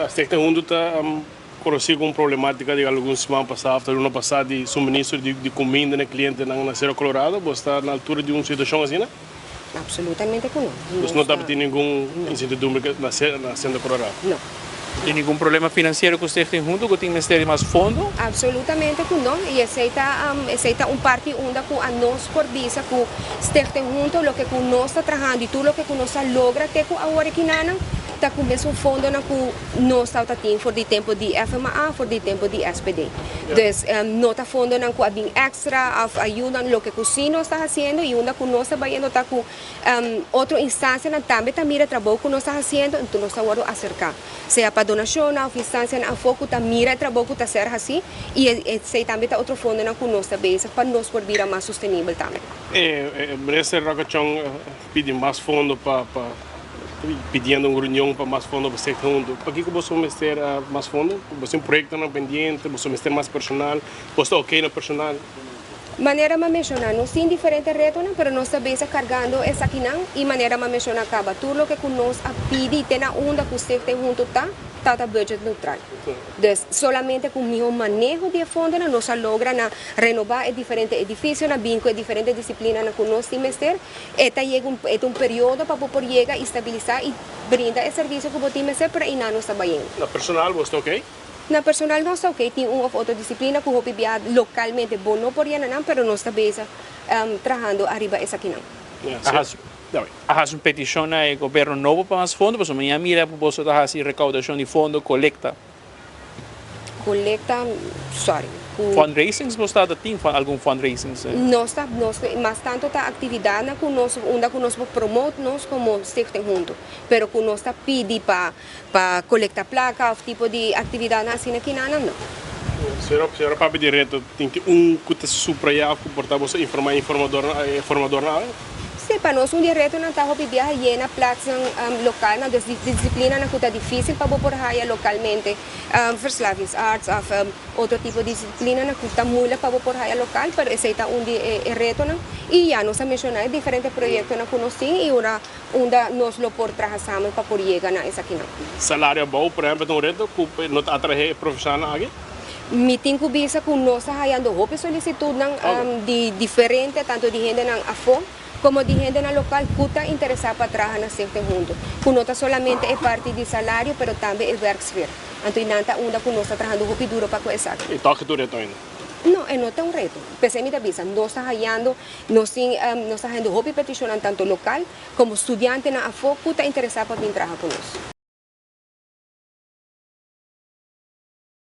Stichting Huntu ta konosí ku un problemátika di algun siman pasá òf ta luna pasá di suministro di kuminda na e klientenan na Sero Colorado. Bo sta na altura di un situashon asina? Absolutamente ku no. Dus no tabatin ningun incertidumbre na Sero Colorado? No. No tin ningun problema finansiero ku Stichting Huntu ku tin mester di mas fondo? Absolutamente ku no. I esei ta esei ta un parti unda ku anos por bisa ku Stichting Huntu loke ku nos ta trahando i tur loke ku nos a logra te ku awor aki nanan ta ku mesun fondonan ku nos tabata tin for di tempu di FMA for di tempu di SPD. Dus no ta fondonan ku a bin extra of ayuda loke ku si nos ta hasiendo i unda ku nos ta bayendo ta ku Otro instancianan tambe ta mira e trabou cu nos ta haciendo, enton nos ta wordo acerca, sea pa donacionnan of instancianan afo cu ta mira e trabou cu ta ser haci, y esey tambe ta otro fondonan cu nos ta bezig pa nos por bira mas sostenibel tambe. E Minister Rockachong pidi mas fondo pa pa pidiendo un reunion pa mas fondo pa Stichting Hunto. Pakico boso mester mas fondo? Boso tin proyectonan pendiente? Boso mester mas personal? Boso ta ok na personal? Manera m'a menshoná, nos tin diferente retonan, pero nos ta beza kargando esakinan i manera m'a menshoná kaba, tur loke ku nos a pidi te na unda ku Stichting Hunto ta, ta ta budget neutral. Dus, solamente ku mihó maneho di e fondonan nos a logra na renobá e diferente edifisionan, bin ku e diferente disiplinanan ku nos tin mester. E ta yega un, e ta un periodo pa bo por yega i stabilisá i brinda e servisio ku bo tin mester, pero einan nos ta bayendo. Na personal bo sta oké? Na personal nos ta ok, tin un of otro disciplina cu hopi bia localmente bo no por yena nan, pero nos ta bezig trahando ariba esakinan. A haci un peticion na e gobierno nobo pa mas fondo, pasobra mi a mira cu boso ta haci recaudacion di fondo, colecta. Colecta, sorry, cu. Fundraisings bo ta tin algun fundraisings? Nos ta, nos mas tanto ta actividadnan cu nos, unda cu nos por promote nos como Stichting Hunto, pero cu nos ta pidi pa. Pa kolekta plaka òf tipo di aktividatnan asina kinanan no. Señora, señora papia di reto, tin ki un ku ta suprayá òf ku por ta boso informá e informadornan, e formadornan awe? Sí, pa nos un di e retonan ta hopi biaha yena platsnan lokalnan, dus di disiplinanan ku ta difísil pa bo por haya lokalmente, verslavingsarts òf otro tipo di disiplinanan ku ta moeilijk pa bo por haya lokal, pero esei ta un di e retonan. I ya nos a menshoná e diferente proyektonan ku nos tin i ora Unda nos lo por traha samen pa por yega na esakinan. Salario abou, por ehempel, ta un reto ku no ta atrahe e profeshonalnan aki? Mi tin ku bisa ku nos ta hayando hopi solisitutnan di diferente, tantu di hendenan afó komo di hendenan lokal ku ta interesá pa traha na Stichting Hunto. Ku no ta solamente e parti di salario, pero tambe e werksfeer. Anto i nan ta unda ku nos ta trahando hopi duro pa ku esaki. I tòg e ta un reto ainda? No, e no ta un reto. P'esei mi ta bisa, nos ta hayando Nos tin nos ta hañando hopi petishonnan tantu lokal komo studiantenan afó ku ta interesá pa bin traha ku nos.